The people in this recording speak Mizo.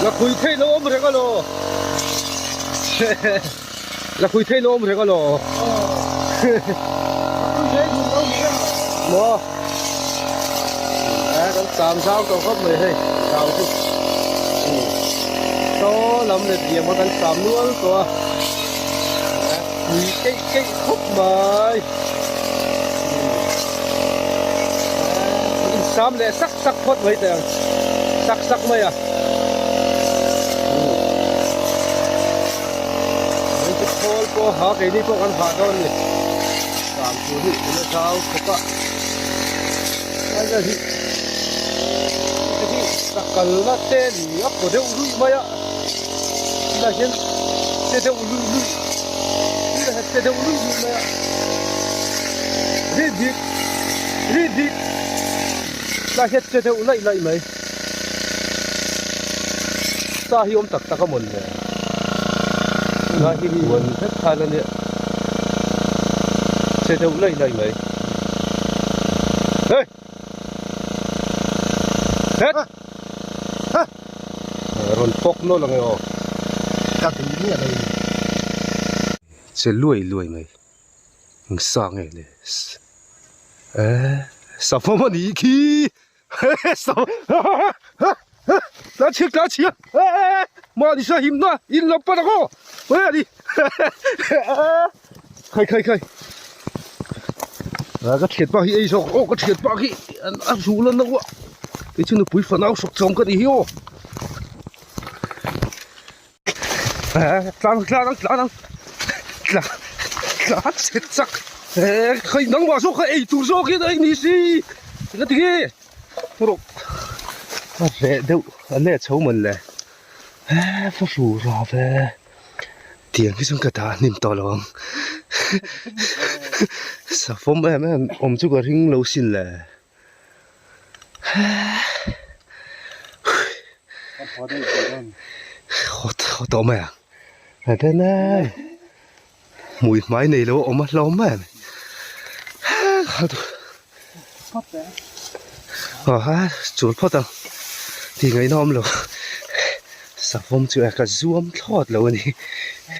La khui theih lo awm reng alaw. La khui theih lo awm reng alaw. Maw. Kan sam zau tawh khawp mai hei zau chu. Saw lam let liam kha kan sam nual tawh a. Pui keih keih khawp mai. Insam leh sak sak phawt mai teh ang. Sak sak mai a. Hei chu khawl pawh ha keini pawh kan hah dawn a ni. Sam tur hi a la zau khawp a. Lai vel hi hei hi sakalna te ni a paw deuh ruih mai a. Tunah hian che deuh luih luih tunah hian che deuh luih luih mai a ri dik ri dik tunah hian che deuh laih laih mai sa hi awm tak tak a mawn le tunah hi huan vek khan a nia che deuh laih laih mai hey het. Rawn pawk nawlh ang e aw. Ka duh miah lo in. Che luai luai mai. Eng sa nge le. Eh savawm a nih khi. Tla chhia tla chhia. Mahni sa himna in lo pan ang aw. Hei a ni. Khai khai khai. Ka thian pa hi ei zawk aw ka thian pa khi a zul a no a kei chu nupui fanau sawk chawm ka ni hi aw tlan tlan ang tlan ang tlan tlan chhe chak khai nangmah zawk kha ei tur zawk hi ei ni si nga ti nge rawh a reh deuh a let chho man le fa hru ra ve. Tiang hi chuan ka dah hnim tawh lo ang savawm em em awm chu ka ring lo sin le haw tawh mai ang hmui hmai nei lo a awm a hlawm mai ani chul phawt ang tih ngaihna awm lo savawm chu ka zuam thlawt lo a ni.